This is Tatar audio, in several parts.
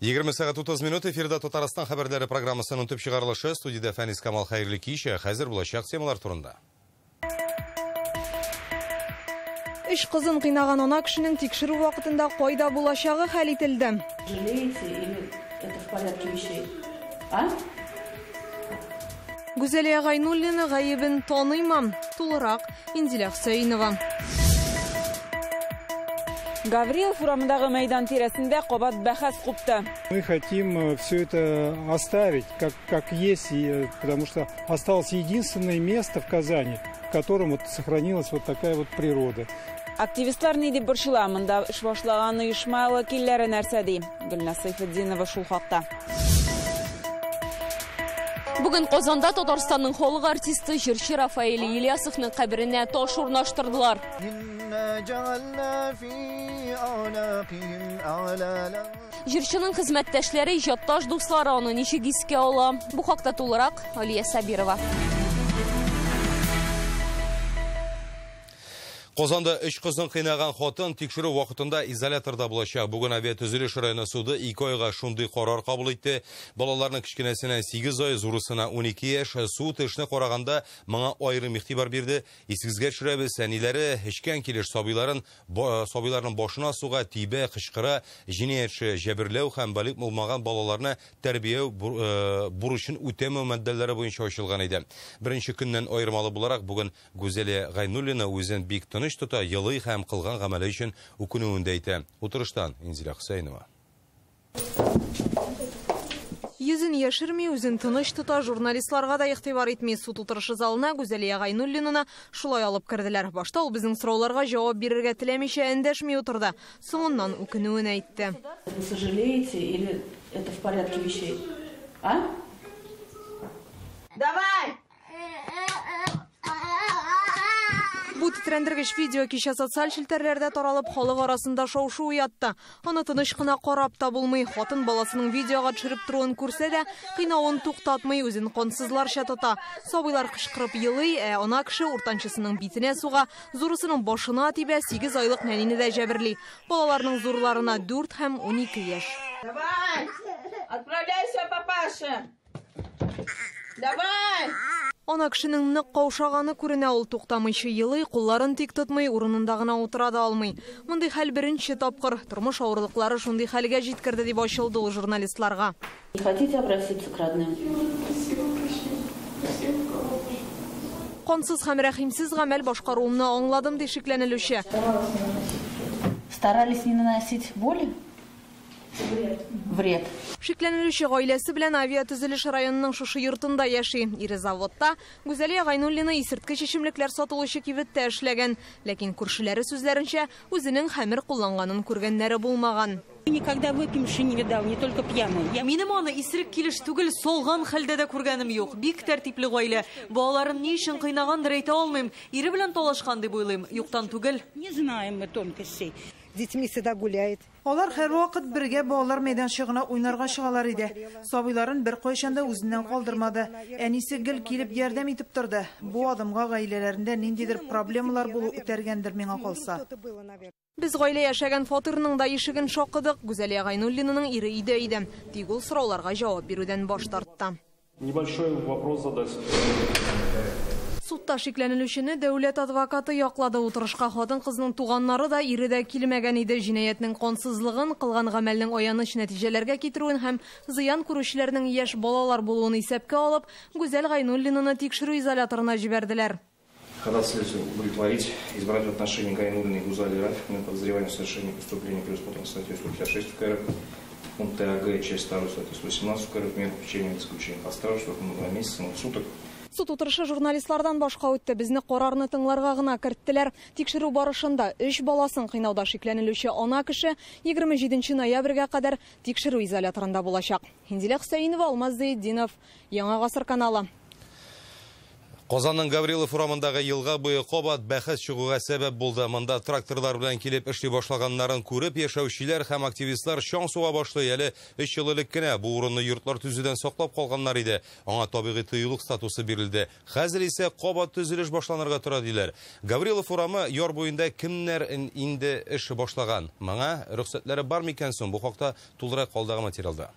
20 сәгать 30 минут эфирда Татарстан хәбәрләре программасының төп чыгарылышы. Студиядә Фәнис Камал, хәерле кич. Хәзер булачак темалар турында. Өч кызын кыйнаган ана кешенең тикшерү вакытында кайда булачагы хәл ителде. Жалеете или это в порядке вещей? А? Гүзәлия Гайнуллина гаебен таныймы? Тулырак Инзилә Хөсәенова. Гаврилов урамындагы мәйдан тирәсендә кабат бәхәс купты. Мы хотим все это оставить, как есть, и, потому что осталось единственное место в Казани, в котором сохранилась такая природа. Активистлар ни дип борчыла? Монда эш башлаган оешма вәкилләре нәрсә ди? Гөлназ Сайфетдинова шул хакта. Бүген Казанда Татарстанның халык артисты җырчы Рафаэль Ильясовның каберенә таш урнаштырдылар. Җырчының хезмәттәшләре, иҗатташ дуслары аны ничек искә ала? Бу хакта тулырак Алия Сабирова. Казанда өч кызын кыйнаган хатын тикшерү вакытында изоляторда булачак. Бүген авиатөзелеш районы суды 2 айга шундый карар кабул итте. Балаларның кечкенәсенә 8 ай, зурысына 12 яшь. Суд эшне караганда моңа аерым игътибар бирде. Исегезгә төшерәбез, әниләре эчкән килеш сабыйларның башына суга, тибә, кычкыра, җинаятьче җәберләү һәм балигъ булмаган балаларны тәрбия бурычын үтәмәү маддәләре буенча ачылган иде. Беренче көннән аермалы буларак бүген Гүзәлия Гайнуллина үзен бик тыныч тота, елый һәм кылган гамәле өчен үкенүен дә әйтә. Утырыштан Инзилә Хөсәенова. Йөзен яшерми, үзен тыныч тота, журналистларга да игътибар итми. Суд утырышы залына Гүзәлия Гайнуллинаны шулай алып керделәр. Башта ул безнең сорауларга җавап бирергә теләмичә эндәшми утырды. Соңыннан үкенүен әйтте. Вы сожалеете или это в порядке вещей? А? Давай! Бу тетрәндергеч видео кичә социаль челтәрләрдә таралып, халык арасында шау-шу уятты. Аны тыныч кына карап та булмый. Хатын баласының видеога төшереп торуын күрсә дә, кыйнавын туктатмый, үзен кансызларча тота. Сабыйлар кычкырып елый, ә ана кеше уртанчысының битенә суга, зурысының башына тибә, 8 айлык нәнине дә җәберли. Балаларның зурларына 4 һәм 12 яшь. Давай! Отправляйся, папаша! Давай! Ана кешенең нык каушаганы күренә, ул туктамыйча елый, кулларын тик тотмый, урынында гына утыра да алмый. Мондый хәл беренче тапкыр. Тормыш авырлыклары шундый хәлгә җиткерде дип ачылды ул журналистларга. Не хотите обратиться к родным? Кансыз һәм рәхимсез гамәл башкаруымны аңладым, ди шикләнелүче. Старались не наносить боли? Вред. Шикләнелүче гаиләсе белән авиатөзелеш районының шушы йортында яши. Ире заводта, Гүзәлия Гайнуллина исерткеч эчемлекләр сатылучы кибеттә эшләгән. Ләкин күршеләре сүзләренчә, үзенең хәмер кулланганын күргәннәре булмаган. Никогда выпивший не видал, не только пьяный. Я Минем аны исерек килеш түгел, солган хәлдә дә күргәнем юк. Бик тәртипле гаилә. Балаларын ни өчен кыйнагандыр әйтә алмыйм. Ире белән талашкан дип уйлыйм. Юктан түгел. Не знаем мы тонкостей. Детьми всегда гуляет. Алар һәрвакыт бергә балалар мәйданчыгына уйнарга чыгалар иде. Сабыйларын бер кайчан да үзеннән калдырмады. Әнисе гел килеп ярдәм итеп торды. Бу адымга гаиләләрендә ниндидер проблемалар булу үтәргәндер миңа калса. Без гаилә яшәгән фатирның да ишеген шакыдык. Гүзәлия Гайнуллинаның ире өйдә иде. Тик ул сорауларга җавап бирүдән баш тартты. Небольшой вопрос задать. Судта шикләнелүчене дәүләт адвокаты яклады. Утырышка хатын-кызның туганнары да, ире дә килмәгән иде. Җинаятьнең кансызлыгын, кылган гамәлнең аяныч нәтиҗәләргә китерүен һәм зыян күрүчеләрнең яшь балалар булуын исәпкә алып, Гүзәл Гайнуллинаны тикшерү изоляторына җибәрделәр. Ходатайство удовлетворить, избрать в отношении Гайнуллиной Гузалии Рафиковны подозреваемой в совершении преступления, предусмотренного статьей 156 КРФ, пункт АГ, часть 2, статьи 118 КРФ, меру пресечения заключения под стражу сроком на 2 месяца, 0 суток. Суд утырышы журналистлардан башка үтте. Безне карарны тыңларга гына керттеләр. Тикшерү барышында 3 баласын кыйнауда шикләнелүче ана кеше 27 ноябрьгә кадәр тикшерү изоляторында булачак. Инзилә Хөсәенова, Алмаз Зәетдинов, Яңа Гасыр каналы. Казанның Гаврилов урамындагы елга буе кабат бәхәс чыгуга сәбәп булды. Монда тракторлар белән килеп эшли башлаганнарын күреп яшәүчеләр һәм активистлар чаң суга башлый. Әле 3 ел элек кенә бу урынны йортлар төзүдән саклап калганнар иде. Аңа табигый тыюлык статусы бирелде. Хәзер исә кабат төзелеш башланырга тора диләр. Гаврилов урамы яр буенда кемнәр инде эш башлаган? Моңа рөхсәтләре бар микән соң? Бу хакта тулырак алдагы материалда.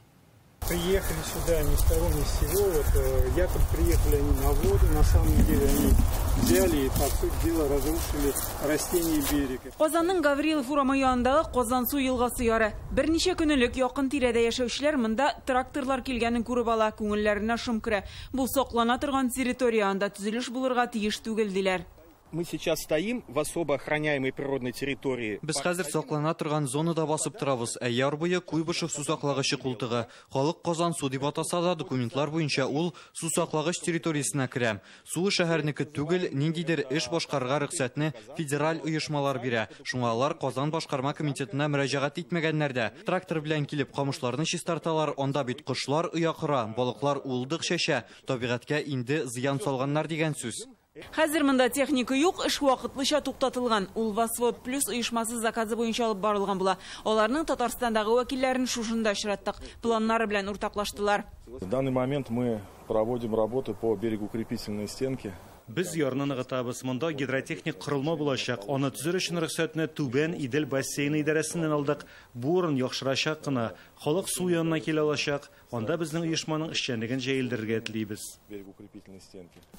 Приехали сюда ни с того ни с сего, вот, якобы приехали они на воду, на самом деле они взяли и, по сути дела, разрушили растения берега. Казанның Гаврилов урамы янындагы Казансу елгасы яры. Берничә көн элек якын тирәдә яшәүчеләр монда тракторлар килгәнен күреп ала, күңелләренә шом керә. Бу саклана торган территория, анда төзелеш булырга тиеш түгел диләр. Мы сейчас стоим в особо охраняемой природной территории. Без хәзер саклана торган зонада басып торабыз. Ә яр буе Куйбышев сусаклагычы култыгы. Халык Казансу дип атаса да, документлар буенча ул сусаклагыч территориясенә керә. Су шәһәрнеке түгел, ниндидер эш башкарырга рөхсәтне федераль оешмалар бирә. Шуңа алар Казан башкарма комитетына мөрәҗәгать итмәгәннәр дә. Трактор белән килеп камышларны чистарталар, анда бит кошлар оя кора, балыклар уылдык чәчә, табигатькә инде зыян салганнар дигән сүз. Хәзер монда техника юк, эш вакытлыча туктатылган. Ул Восвод Плюс оешмасы заказы буенча алып барылган була. Аларның Татарстандагы вәкилләрен шушында очраттык. Планнары белән уртаклаштылар. В данный момент мы проводим работы по берегоукрепительной стенке. Без ярны ныгытабыз. Монда гидротехник корылма булачак. Аны төзер өчен рөхсәтне Түбән Идел бассейны идарәсеннән алдык. Бу урын яхшырачак кына. Халык су янына килә алачак. Анда безнең оешманың эшчәнлеген җәелдерергә телибез.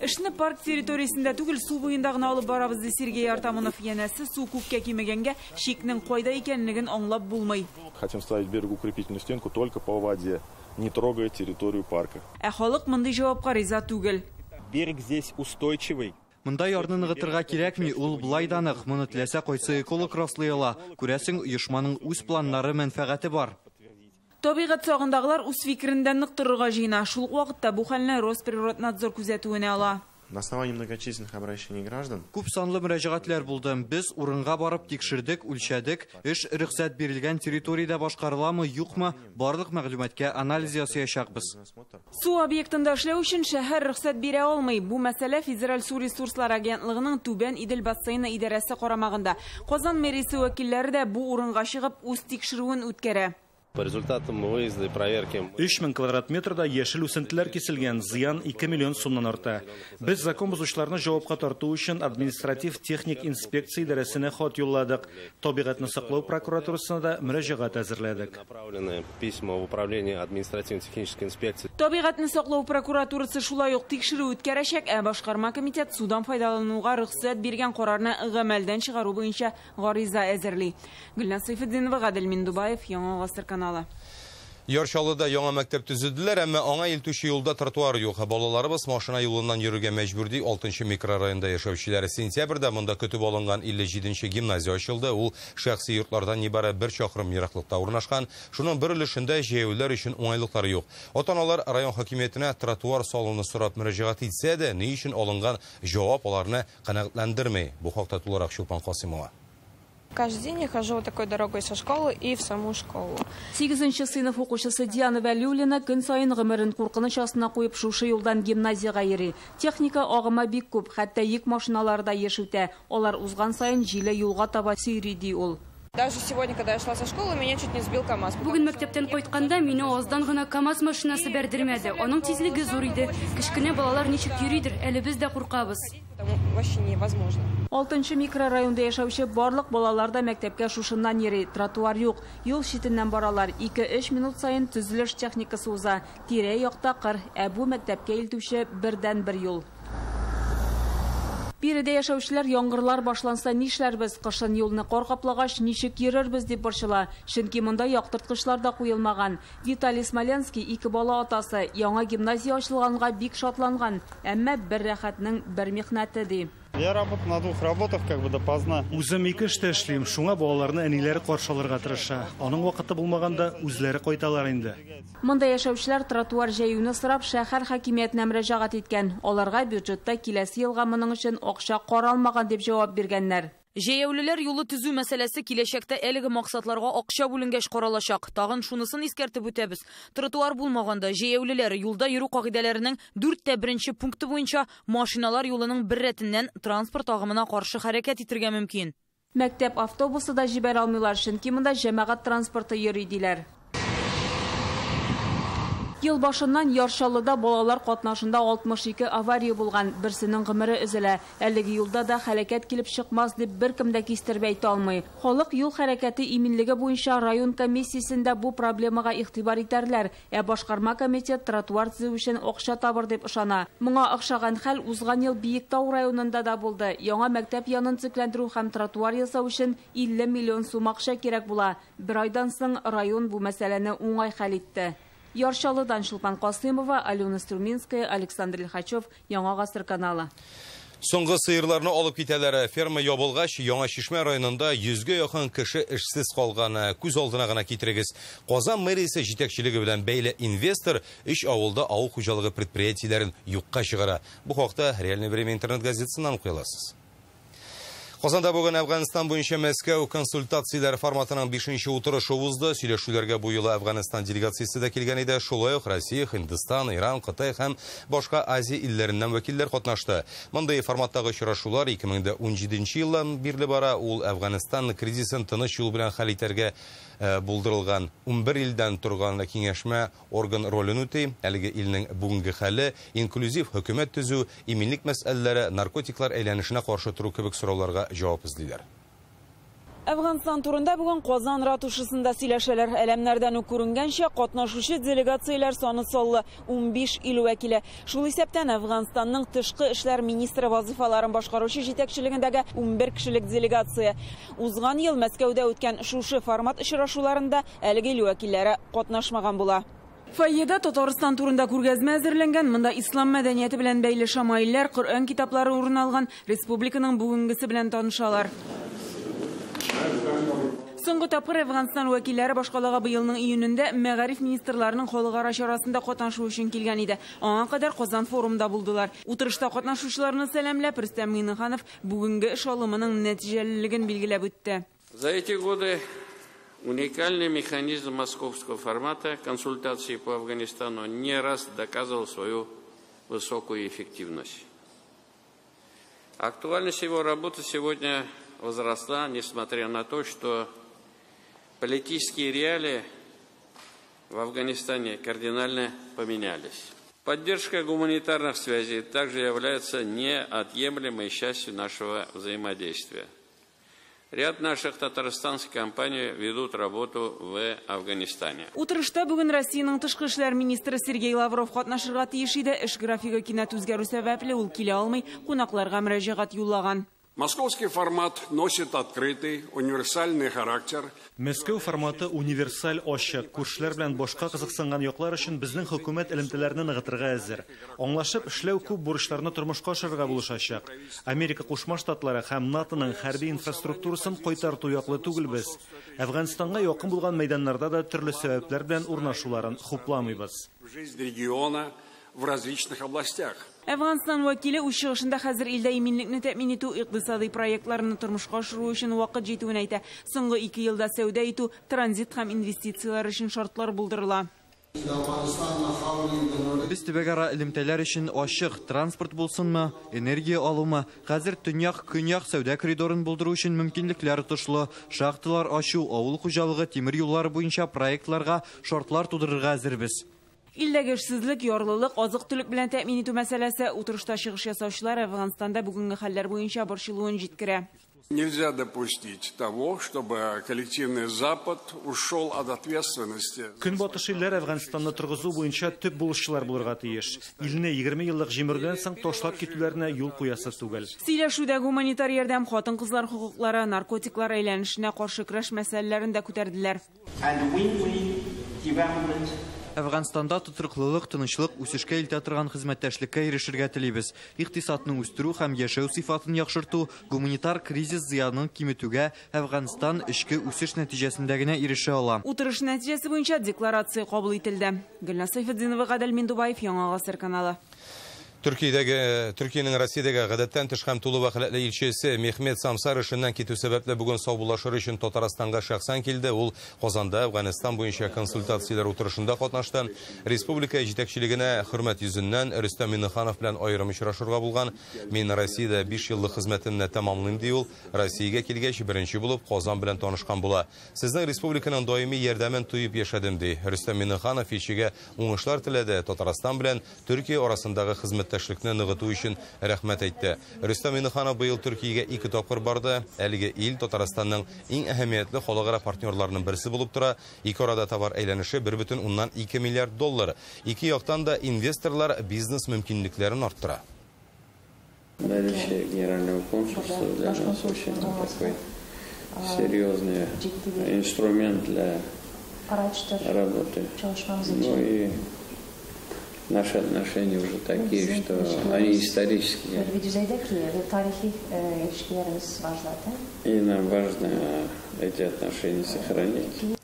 Эшне парк территориясендә түгел, су буенда гына алып барабыз, ди Сергей Артамонов. Янәсе, су күпкә кимегәнгә чикнең кайда икәнлеген аңлап булмый. Хотим ставить берегоукрепительную стенку только по воде, не трогая территорию парка. Ә халык мондый җавапка риза түгел. Берег здесь устойчивый. Монда ярны ныгытырга кирәкми, ул болай да нык. Моны теләсә кайсы эколог раслый ала. Күрәсең, оешманың үз планнары, мәнфәгате бар. Табигать сагындагылар үз фикерендә нык торырга җыена. Шул ук вакытта бу хәлне Росприроднадзор күзәтүенә ала. На основании многочисленных обращений граждан Күп санлы мөрәҗәгатьләр булды. Без урынга барып тикшердек, үлчәдек. Эш рөхсәт бирелгән территориядә башкарыламы, юкмы, барлык мәгълүматка анализ ясаячакбыз. Су объектында эшләү өчен шәһәр рөхсәт бирә алмый. Бу мәсьәлә Федераль су ресурслары агентлыгының Түбән Идел бассейны идарәсе карамагында. Казан мэриясе вәкилләре дә бу урынга чыгып үз тикшерүен үткәрә. По результатам выезда и проверки 3000 квадрат метрда яшел үсентеләр киселгән, зыян 2 миллион сумнан арта. Без закон бозучыларны җавапка тарту өчен административ техник инспекция идарәсенә хат юлладык. Табигатьне саклау прокуратурасына да мөрәҗәгать әзерләдек. Направлены письма в управление административно-технической инспекции. Табигатьне саклау прокуратурасы шулай ук тикшерү үткәрәчәк, ә башкарма комитет судан файдалануга рөхсәт биргән карарны гамәлдән чыгару буенча гариза әзерли. Гөлназ Сайфетдинова, Гадел Миндубаев, Яңа Гасыр каналы. Яр Чаллыда яңа мәктәп төзеделәр, әмма аңа илтүче юлда тротуар юк. Балаларыбыз машина юлыннан йөрергә мәҗбүр, ди 6 микрорайонда яшәүчеләр. Сентябрьдә монда көтеп алынган 57 гимназия ачылды. Ул шәхси йортлардан нибары 1 чакрым ераклыкта урнашкан. Шуның бер өлешендә җәяүлеләр өчен уңайлыклар юк. Ата-аналар район хакимиятенә тротуар салуны сорап мөрәҗәгать итсә дә, ни өчен алынган җавап аларны канәгатьләндерми. Бу хакта тулырак Чулпан Касымова. Каждый день я хожу вот такой дорогой со школы и в саму школу. 8 сыйныф укучысы Диана Вәлиуллина көн саен гомерен куркыныч астына куеп шушы юлдан гимназиягә йөри. Техника агымы бик күп, хәтта йөк машиналары да еш үтә. Алар узган саен җиле юлга таба сөйри, ди ул. Даже сегодня, когда я шла со школы, меня чуть не сбил КамАЗ. Бүген мәктәптән кайтканда мине аздан гына КамАЗ машинасы бәрдермәде. Аның тизлеге зур иде. Кечкенә балалар ничек йөридер, әле без дә куркабыз. Вообще невозможно. 6 микрорайонда яшәүче барлык балалар да мәктәпкә шушыннан йөри. Тротуар юк. Юл читеннән баралар. 2-3 минут саен төзелеш техникасы уза. Тирә-якта кыр, ә бу мәктәпкә илтүче бердән-бер юл. Биредә яшәүчеләр яңгырлар башланса нишләрбез, кышын юлны кар каплагач ничек йөрербез дип борчыла. Чөнки монда яктырткычлар да куелмаган. Виталий Смоленский ике бала атасы, яңа гимназия ачылганга бик шатланган, әмма бер рәхәтнең бер михнәте ди. Я работаю на двух работах, как бы допоздна. Үзем ике эштә эшлим, шуңа балаларны әниләре каршы алырга тырыша. Аның вакыты булмаганда үзләре кайталар инде. Монда яшәүчеләр тротуар җәюне сорап шәһәр хакимиятенә мөрәҗәгать иткән. Аларга бюджетта киләсе елга моның өчен акча каралмаган дип җавап биргәннәр. Җәяүлеләр юлы төзү мәсьәләсе киләчәктә әлеге максатларга акча бүленгәч каралачак. Тагын шунысын искәртеп үтәбез. Тротуар булмаганда җәяүлеләр юлда йөрү кагыйдәләренең 4-1 пункты буенча машиналар юлының бер рәтеннән транспорт агымына каршы хәрәкәт итәргә мөмкин. Мәктәп автобусы да җибәрә алмыйлар, чөнки монда җәмәгать транспорты йөри диләр. Ел башыннан Яр Чаллыда балалар катнашында 62 авария булган, берсенең гомере өзелә. Әлеге юлда да хәрәкәт килеп чыкмас дип беркем дә кистереп әйтә алмый. Халык юл хәрәкәте иминлеге буенча район комиссиясендә бу проблемага игътибар итәрләр, ә башкарма комитет тротуар төзү өчен акча табыр дип ышана. Моңа охшаган хәл узган ел Биектау районында да булды. Яңа мәктәп янын төзекләндерү һәм тротуар ясау өчен 50 миллион сум акча кирәк була. Бер айдан соң район бу мәсьәләне уңай хәл итте. Яр Чаллыдан Чулпан Касымова, Алена Струминская, Александр Лихачев, Яңа Гасыр каналы. Соңгы сыерларны алып китәләр. Ферма ябылгач, Яңа Чишмә районында 100-гә якын кеше эшсез калган. Күз алдына гына китерегез. Казан мэриясе җитәкчелеге белән бәйле инвестор 3 авылда авыл хуҗалыгы предприятиеләрен юкка чыгара. Бу хакта Реальное время интернет газетасыннан укый аласыз. Казанда бүген Әфганстан буенча Мәскәү консультацияләре форматының 5-нче утырышы узды. Сөйләшүләргә бу юлы Әфганстан делегациясе дә килгән иде. Шулай ук Россия, Һиндстан, Иран, Кытай һәм башка Азия илләреннән вәкилләр катнашты. Мондый форматтагы очрашулар 2017 елдан бирле бара. Ул Әфганстан кризисын тыныч юл белән хәл итәргә булдырылган 11 илдән торган киңәшмә орган ролен үти. Әлеге илнең бүгенге хәле, инклюзив хөкүмәт төзү, иминлек мәсьәләләре, наркотиклар әйләнешенә каршы тору кебек сорауларга җавап эзлиләр. Әфганстан турында бүген Казан ратушасында сөйләшәләр. Әләмнәрдән үк күренгәнчә, катнашучы делегацияләр саны саллы 15 ил вәкиле. Шул исәптән Әфганстанның тышкы эшләр министры вазифаларын башкаручы җитәкчелегендәге 11 кешелек делегация. Узган ел Мәскәүдә үткән шушы формат очрашуларында әлеге ил вәкилләре катнашмаган була. Фойеда Татарстан турында күргәзмә әзерләнгән. Монда ислам мәдәнияте белән бәйле шамаилләр, Коръән китаплары урын алган, республиканың бүгенгесе белән танышалар. Соңгы тапкыр Әфганстан вәкилләре башкалага быелның июнендә мәгариф министрларының халыкара чарасында катнашу өчен килгән иде. Аңа кадәр Казан форумда булдылар. Утырышта катнашучыларны сәламләп, Рөстәм Миңнеханов бүгенге эш алымының нәтиҗәлелеген билгеләп үтте. За эти годы уникальный механизм московского формата консультации по Афганистану не раз доказывал свою высокую эффективность. Актуальность его работы сегодня возросла, несмотря на то, что политические реалии в Афганистане кардинально поменялись. Поддержка гуманитарных связей также является неотъемлемой частью нашего взаимодействия. Ряд наших татарстанских компаний ведут работу в Афганистане. Утырышта бүген Россиянең тышкы эшләр министры Сергей Лавров катнашырга тиеш иде. Эш графигы кинәт үзгәрү сәбәпле ул килә алмый, кунакларга мөрәҗәгать юллаган. Московский формат носит открытый, универсальный характер. Мәскәү форматы универсаль ачык. Күршеләр белән башка кызыксынган яклар өчен безнең хөкүмәт элемтәләрне ныгытырга әзер. Аңлашып эшләү күп бурычларны тормышка ашырырга булышачак. Америка Кушма Штатлары һәм НАТОның хәрби инфраструктурасын кайтарту яклы түгелбез. Әфганстанга якын булган мәйданнарда да төрле сәбәпләр белән урнашуларын хупламыйбыз. Жизнь региона в различных областях. Әфганстан вәкиле үз чыгышында хәзер илдә иминлекне тәэмин итү икътисади проектларны тормышка ашыру өчен вакыт җитүен әйтә. Соңгы 2 елда сәүдә итү, транзит һәм инвестицияләр өчен шартлар булдырыла. Без төбәкара элемтәләр өчен ачык, транспорт булсынмы, энергия алумы, хәзер төньяк-көньяк сәүдә коридорын булдыру өчен мөмкинлекләр отышлы, шахталар ачу, авыл хуҗалыгы, тимер юллары буенча проектларга шартлар тудырырга әзербез. Илдәге эшсезлек, ярлылык, азык-төлек белән тәэмин итү мәсьәләсе утырышта чыгыш ясаучылар Әфганстанда бүгенге хәлләр буенча борчылуын җиткерә. Нельзя допустить того, чтобы коллективный Запад ушел от ответственности. Көнбатыш илләр Әфганстанны торгызу буенча төп булышчылар булырга тиеш. Илне 20 еллык җимерүдән соң ташлап китүләренә юл куясы түгел. Сөйләшүдә гуманитар ярдәм, хатын-кызлар хокуклары, наркотиклар әйләнешенә каршы көрәш мәсьәләләрен дә күтәрделәр. Әфганстанда тотрыклылык, тынычлык, үсешкә илтә торган хезмәттәшлеккә ирешергә телибез. Икътисадны үстерү һәм яшәү сыйфатын яхшырту, гуманитар кризис зыянын киметүгә Әфганстан эчке үсеш нәтиҗәсендә генә ирешә ала. Утырыш нәтиҗәсе буенча декларация кабул ителде. Гөлназ Сайфетдинова, Гадел Миндубаев, Яңа Гасыр каналы. Төркиядәге Төркиянең Россиядәге гадәттән тыш һәм тулы вәкаләтле илчесе Мехмет Самсар эшеннән китү сәбәпле бүген саубуллашыр өчен Татарстанга шәхсән килде. Ул Казанда Әфганстан буенча консультацияләр утырышында катнашты. Республика җитәкчелегенә хөрмәт йөзеннән Рөстәм Миңнеханов белән аерым очрашырга булган. Мин Россиядә 5 еллык хезмәтемне тәмамлыйм, ди ул. Россиягә килгәч беренче булып Казан белән танышкан була. Сезнең республиканың даими ярдәмен тоеп яшәдем, ди. Рөстәм Миңнеханов илчегә уңышлар теләде. Татарстан белән Төркия арасындагы хезмәттәшлекне ныгыту өчен рәхмәт әйтте. Рөстәм Миңнеханов быел Төркиягә 2 тапкыр барды. Әлеге ил Татарстанның иң әһәмиятле халыкара партнерларының берсе булып тора. Ике арада товар әйләнеше 1,2 миллиард доллар. Ике яктан да инвесторлар бизнес мөмкинлекләрен арттыра. Наличие генерального консульства для нас очень такой серьезный инструмент для работы. Ну и наши отношения уже такие, что они исторические. И нам важно эти отношения сохранить.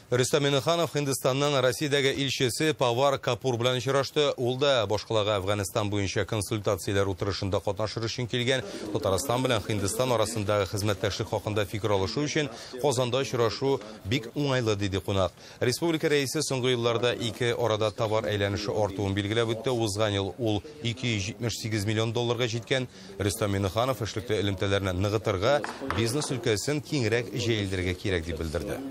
Рөстәм Миңнеханов Һиндстанның Россиядәге илчесе Павар Капур белән очрашты. Ул да башкалага Әфганстан буенча консультацияләр утырышында катнашыр өчен килгән. Татарстан белән Һиндстан арасындагы хезмәттәшлек хакында фикер алышу өчен Казанда очрашу бик уңайлы, диде кунак. Республика рәисе соңгы елларда ике арада товар әйләнеше артуын билгеләп үтте. Узган ел ул 278 миллион долларга җиткән. Рөстәм Миңнеханов эшлекле элемтәләрне ныгытырга, бизнес өлкәсен киңрәк җәелдерергә кирәк дип белдерде.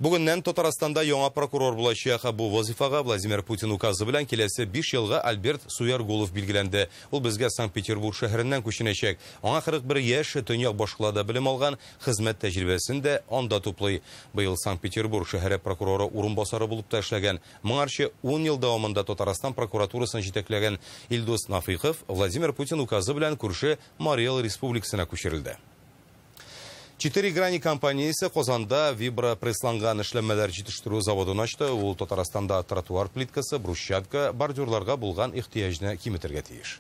Бүгеннән Татарстанда яңа прокурор булачак. Бу вазифага Владимир Путин указы белән киләсе 5 елга Альберт Суяргулов билгеләнде. Ул безгә Санкт-Петербург шәһәреннән күченәчәк. Аңа 41 яшь, төньяк башкалада белем алган, хезмәт тәҗрибәсен дә анда туплый. Быел Санкт-Петербург шәһәре прокуроры урынбасары булып та эшләгән. Моңарчы 10 ел дәвамында Татарстан прокуратурасын җитәкләгән Илдус Нафыйков Владимир Путин указы белән күрше Марий Эл республикасына күчерелде. Четыре грани компаниясе Казанда вибропрессланган эшләнмәләр җитештерү заводын ачты. Ул Татарстанда тротуар плиткасы, брусчатка, бордюрларга булган ихтыяҗны киметергә тиеш.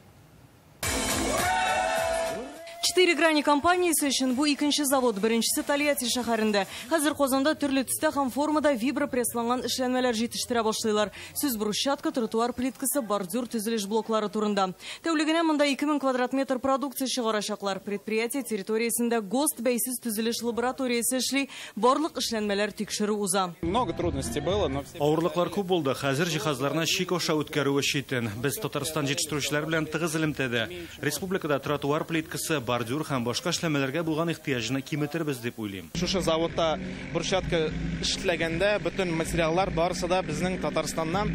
Четыре грани компаниясе өчен бу икенче завод, беренчесе Тольятти шәһәрендә. Хәзер Казанда төрле төстә һәм формада вибропрессланган эшләнмәләр җитештерә башлыйлар. Сүз брусчатка, тротуар плиткасы, бордюр, төзелеш блоклары турында. Тәүлегенә монда 2000 квадрат метр продукция чыгарачаклар. Предприятие территориясендә ГОСТ бәйсез төзелеш лабораториясе эшли. Барлык эшләнмәләр тикшерү уза. Много трудностей было, но все... Авырлыклар күп булды. Хәзер җиһазларны чик аша үткәрүе читен. Без Татарстан җитештерүчеләр белән тыгыз элемтәдә. Республикада тротуар плиткасы, бордюр һәм башка эшләнмәләргә булган ихтыяҗны киметербез дип уйлыйм. Шушы заводта брусчатка эшләгәндә бөтен материаллар барысы да безнең Татарстаннан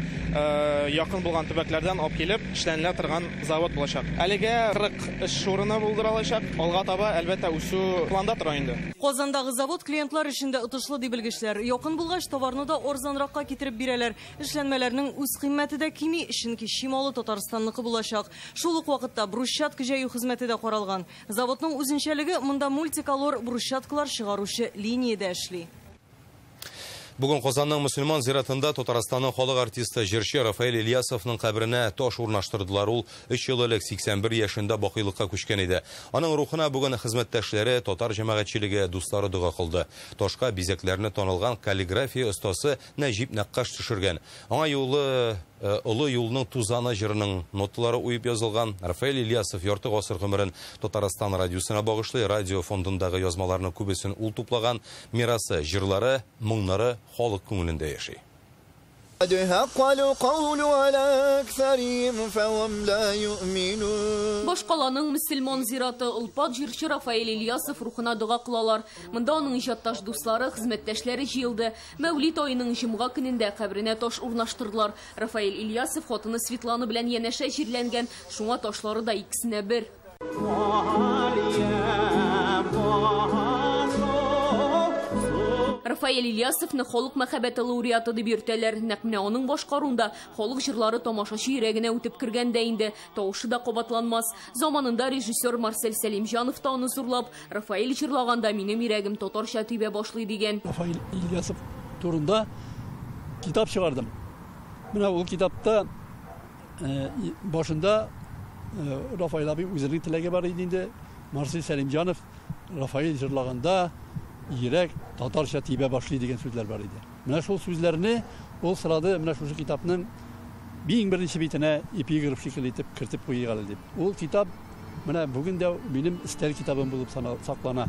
якын булган төбәкләрдән алып килеп эшләнелә торган завод булачак. Әлегә 40 эш урыны булдыра алачак. Алга таба әлбәттә үсү планда тора инде. Казандагы завод клиентлар өчен дә отышлы ди белгечләр. Якын булгач товарны да арзанракка китереп бирәләр. Эшләнмәләрнең үз кыйммәте дә кими, чөнки чималы Татарстанныкы булачак. Шул ук вакытта брусчатка җәю хезмәте дә каралган. Заводның үзенчәлеге монда мультиколор брусчаткалар чыгаручы линиядә эшли. Бүген Казанның мөселман зиратында Татарстанның халык артисты җырчы Рафаэль Ильясовның каберенә таш урнаштырдылар. Ул 3 ел элек 81 яшендә бакыйлыкка күчкән иде. Аның рухына бүген хезмәттәшләре, татар җәмәгатьчелеге, дуслары дога кылды. Ташка бизәкләрне танылган каллиграфия остасы Нәҗип Нәккаш төшергән. Аңа юлы Олы юлның тузаны җырының ноталары уеп язылган. Рафаэль Ильясов ярты гасыр гомерен Татарстан радиосына багышлый. Радио фондындагы язмаларның күбесен ул туплаган. Мирасы, җырлары, моңнары халык күңелендә яши. Башкаланың мөселман зираты олпат җырчы Рафаэль Ильясов рухына дога кылалар. Монда аның иҗатташ дуслары, хезмәттәшләре җыелды. Мәүлид аеның җомга көнендә каберенә таш урнаштырдылар. Рафаэль Ильясов хатыны Светлана белән янәшә җирләнгән, шуңа ташлары да икесенә бер. Рафаэль Ильясовны халык мәхәббәте лауреаты дип йөртәләр. Нәкъ менә аның башкаруында халык җырлары тамашачы йөрәгенә үтеп кергән дә инде. Тавышы да кабатланмас. Заманында режиссер Марсель Сәлимҗанов та аны зурлап, Рафаэль җырлаганда минем йөрәгем татарча тибә башлый дигән. Рафаэль Ильясов турында китап чыгардым. Менә ул китапта башында Рафаэль абый үзенең теләге бар иде инде. Марсель Сәлимҗанов Рафаэль җырлаганда йөрәк татарча тибә башлый дигән сүзләр бар иде. Менә шул сүзләрне ул сорады, менә шушы китапның Иң беренче битенә эпиграф шикелле итеп кертеп куйыйк әле дип. Ул китап менә бүген дә минем өстәл китабым булып саклана.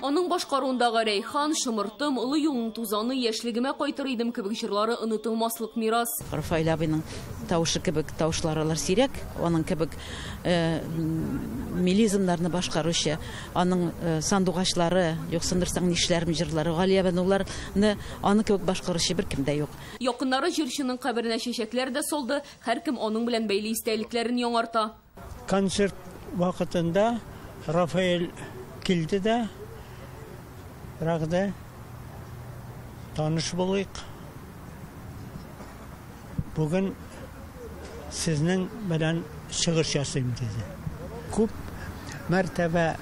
Аның башкаруындагы Рәйхан, Шымыртым, Олы юлның тузаны, Яшьлегемә кайтыр идем кебек җырлары онытылмаслык мирас. Рафаэль абыйның тавышы кебек тавышлар алар сирәк, аның кебек мелизмнарны башкаручы, аның сандугачлары, юксындырсаң нишләрем җырлары, Галия Бануларны аны кебек башкаручы беркем дә юк. Якыннары җырчының каберенә чәчәкләр дә салды, һәркем аның белән бәйле истәлекләрен яңарта. Концерт вакытында Рафаэль килде дә, Рагда таныш булыйк. Бүген сезнең белән чыгыш ясыйм диде. Күп мәртәбә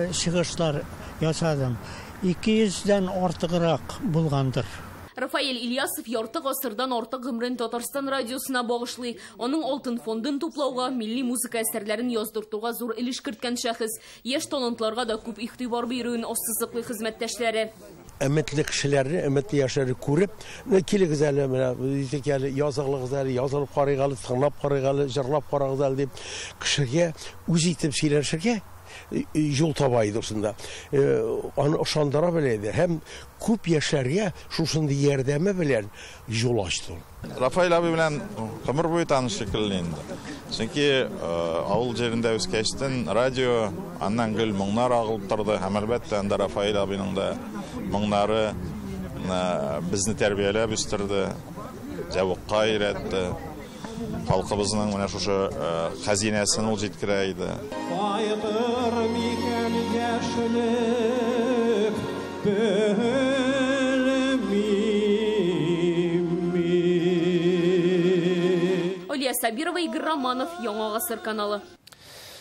чыгышлар ясадым. 200дән артыграк булгандыр. Рафаэль Ильясов ярты гасырдан артык гомерен Татарстан радиосына багышлый. Аның алтын фондын туплауга, милли музыка әсәрләрен яздыртуга зур өлеш керткән шәхес. Яшь талантларга да күп игътибар бирүен ассызыклый хезмәттәшләре. Өметле кешеләрне, өметле яшьләрне күреп, килегез әле, менә әйтик әле, языгыз әле, язылып карыйк әле, тыңлап карыйк әле, җырлап карагыз әле дип кешегә үз итеп сөйләшергә юл таба иде шунда. Аны ышандыра белә иде һәм күп яшьләргә шушындый ярдәме белән юл ачты. Рафаэль абый белән гомер буе таныш шикелле инде. Чөнки авыл җирендә үскәчтен радио, аннан гел моңнар агылып торды һәм әлбәттә анда Рафаэль абыйның да моңнары безне тәрбияләп үстерде, зәвыкка өйрәтте. Халкыбызның менә шушы хәзинәсен ул җиткерә иде. Кайтыр микән яшьлек, белмим мин. Алия Сабирова, Игорь Романов, Яңа Гасыр каналы.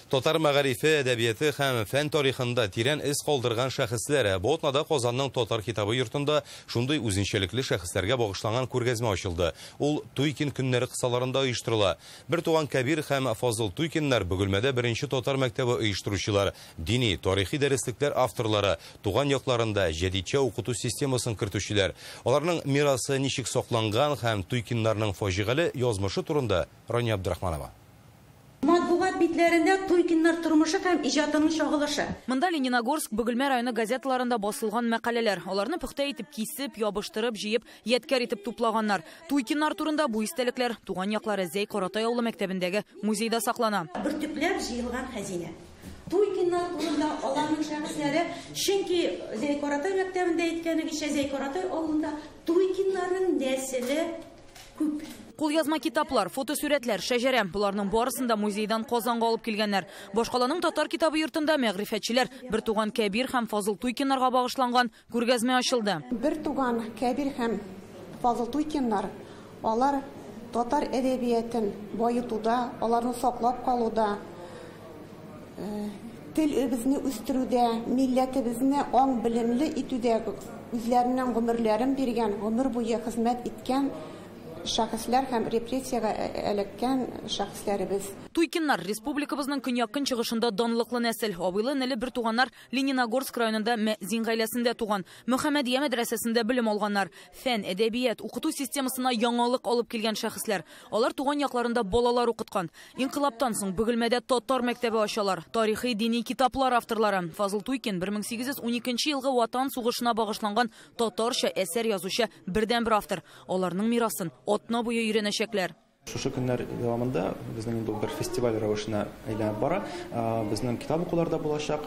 Татар мәгарифе, әдәбияты һәм фән тарихында тирән эз калдырган шәхесләр. Бу атнада Казанның Татар китабы йортында шундый үзенчәлекле шәхесләргә багышланган күргәзмә ачылды. Ул Туйкин көннәре кысаларында оештырыла. Бертуган Кәбир һәм Фазыл Туйкиннар Бөгелмәдә беренче татар мәктәбе оештыручылар, дини, тарихи дәреслекләр авторлары, туган якларында җәдидчә укыту системасын кертүчеләр. Аларның мирасы ничек сакланган һәм Туйкиннарның фаҗигале язмышы турында Рания Абдрахманова. Матбугат битләрендә Туйкиннар тормышы һәм иҗатының чагылышы. Монда Лениногорск, Бөгелмә районы газеталарында басылган мәкаләләр. Аларны пөхтә итеп кисеп, ябыштырып, җыеп, ядкәр итеп туплаганнар. Туйкиннар турында бу истәлекләр туган яклары Зәй Каратай авылы мәктәбендәге музейда саклана. Бөртекләп җыелган хәзинә. Туйкиннар турында аларның шәхесләре, чөнки Зәй Каратай мәктәбендә әйткәнегезчә, Зәй Каратай авылында Туйкиннарның нәселе күп. Кулъязма китаплар, фотосурәтләр, шәҗәрә. Буларның барысын да музейдан Казанга алып килгәннәр. Башкаланың Татар китабы йортында мәгърифәтчеләр бертуган Кәбир һәм Фазыл Туйкиннарга багышланган күргәзмә ачылды. Бертуган Кәбир һәм Фазыл Туйкиннар, алар татар әдәбиятын баетуда, аларны саклап калуда, телебезне үстерүдә, милләтебезне аң белемле итүдә үзләренең гомерләрен биргән, гомер буе хезмәт иткән шәхесләр һәм репрессиягә эләккән шәхесләребез. Туйкиннар республикабызның көньяк-көнчыгышында данлыклы нәсел. Абыйлы-энеле бертуганнар Лениногорск районында Мәзин гаиләсендә туган. Мөхәммәдия мәдрәсәсендә белем алганнар. Фән, әдәбият, укыту системасына яңалык алып килгән шәхесләр. Алар туган якларында балалар укыткан. Инкыйлабтан соң Бөгелмәдә татар мәктәбе ачалар. Тарихи, дини китаплар авторлары. Фазыл Туйкин 1812 елгы Ватан сугышына багышланган татарча әсәр язучы бердәнбер автор. Аларның мирасын атна буе өйрәнәчәкләр. Шушы көннәр дәвамында безнең инде бер фестиваль рәвешенә әйләнеп бара. Безнең китап укулар да булачак,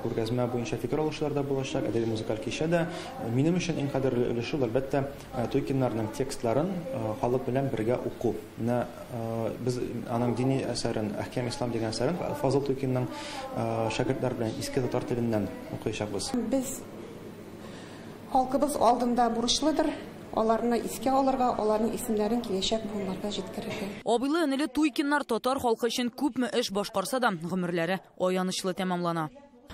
күргәзмә буенча фикер алышулар да булачак, әдәби музыкаль кичә дә. Минем өчен иң кадерле өлеше ул, әлбәттә, Туйкиннарның текстларын халык белән бергә уку. Менә без аның дини әсәрен, Әхкам Ислам дигән әсәрен Фазыл Туйкинның шәкертләр белән иске татар теленнән укыячакбыз. Без халкыбыз алдында бурычлыдыр. Аларны искә алырга, аларның исемнәрен киләчәк буыннарга җиткерергә. Абыйлы-энеле Туйкиннар татар халкы өчен күпме эш башкарса да, гомерләре аянычлы тәмамлана.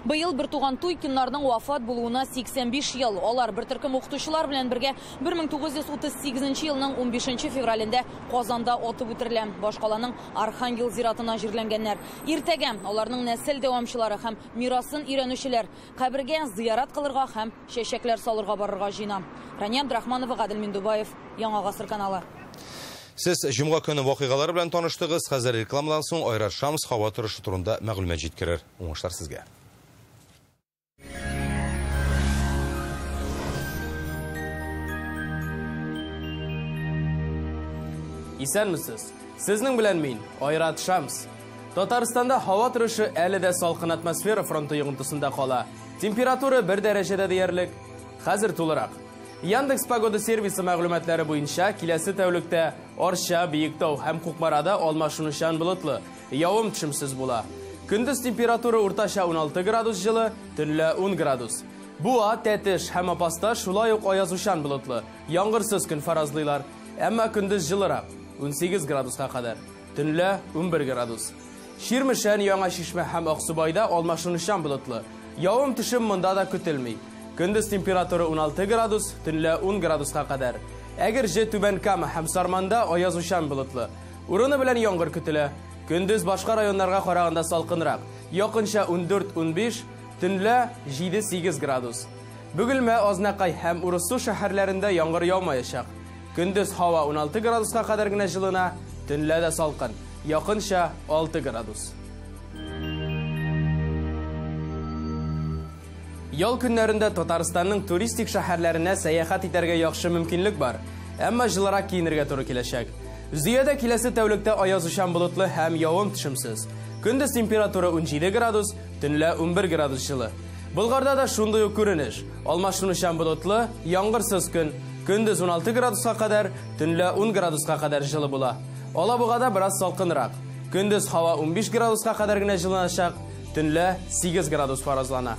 Быел бертуган Туйкиннарның вафат булуына 85 ел. Алар бер төркем укытучылар белән бергә 1938 елның 15 февралендә Казанда атып үтерелә. Башкаланың Архангел зиратына җирләнгәннәр. Иртәгә аларның нәсел дәвамчылары һәм мирасын өйрәнүчеләр кабергә зиярат кылырга һәм чәчәкләр салырга барырга җыена. Рания Абдрахманова, Гадел Миндубаев, Яңа Гасыр каналы. Сез җомга көне вакыйгалары белән таныштыгыз. Хәзер рекламадан соң Айрат Шамс һава торышы турында мәгълүмат җиткерер. Уңышлар сезгә. Исәнмесез. Сезнең белән мин, Айрат Шамс. Татарстанда һава торышы әле дә салкын атмосфера фронты йогынтысында кала. Температура 1 дәрәҗәдә диярлек. Хәзер тулырак. Яндекс Погода сервисы мәгълүматлары буенча киләсе тәүлектә Арча, Биектау һәм Кукмарада алмашынучан болытлы, явым төшемсез була. Көндез температура уртача 16 градус җылы, төнлә 10 градус. Буа, Тәтеш һәм Апаста шулай ук аязучан болытлы, яңгырсыз көн фаразлыйлар. Әмма көндез җылырак, 18 градуска кадәр, төнлә 11 градус. Чирмешән, Яңа Чишмә һәм Аксубайда алмашынучан болытлы. Явым төшем монда да көтелми. Көндез температура 16 градус, төнлә 10 градуска кадәр. Әгерҗе, Түбән Кама һәм Сарманда аязучан болытлы. Урыны белән яңгыр көтелә. Көндез башка районнарга караганда салкынрак. Якынча 14-15, төнлә 7-8 градус. Бөгелмә, Азнакай һәм Урыссу шәһәрләрендә яңгыр яумаячак. Көндез һава 16 градуска кадәр генә җылына, төнлә дә салкын. Якынча 6 градус. Ял көннәрендә Татарстанның туристик шәһәрләренә сәяхәт итәргә яхшы мөмкинлек бар. Әмма җылырак киенергә туры киләчәк. Зөядә киләсе тәүлектә аязучан болытлы һәм явым төшемсез. Көндез температура 17 градус, төнлә 11 градус җылы. Болгарда да шундый ук күренеш. Алмашынучан болытлы, яңгырсыз көн. Көндез 16 градуска кадәр, төнлә 10 градуска кадәр җылы була. Алабугада бераз салкынрак. Көндез һава 15 градуска кадәр генә җылыначак, төнлә 8 градус фаразлана.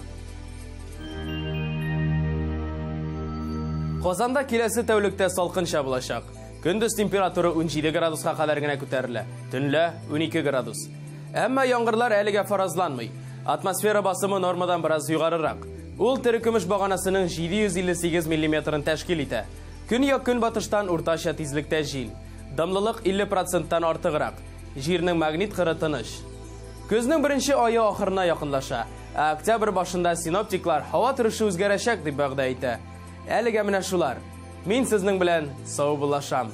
Казанда киләсе тәүлектә салкынча булачак. Көндез температура 17 градуска кадәр генә күтәрелә, төнлә 12 градус. Әмма яңгырлар әлегә фаразланмый. Атмосфера басымы нормадан бераз югарырак. Ул терекөмеш баганасының 758 миллиметрын тәшкил итә. Көньяк көнбатыштан уртача тизлектә җил. Дымлылык 50%-тан артыграк. Җирнең магнит кыры тыныч. Көзнең беренче ае ахырына якынлаша. Ә октябрь башында синоптиклар һава торышы үзгәрәчәк дип вәгъдә итә. Әлегә менә шулар. Мин сезнең белән саубуллашам.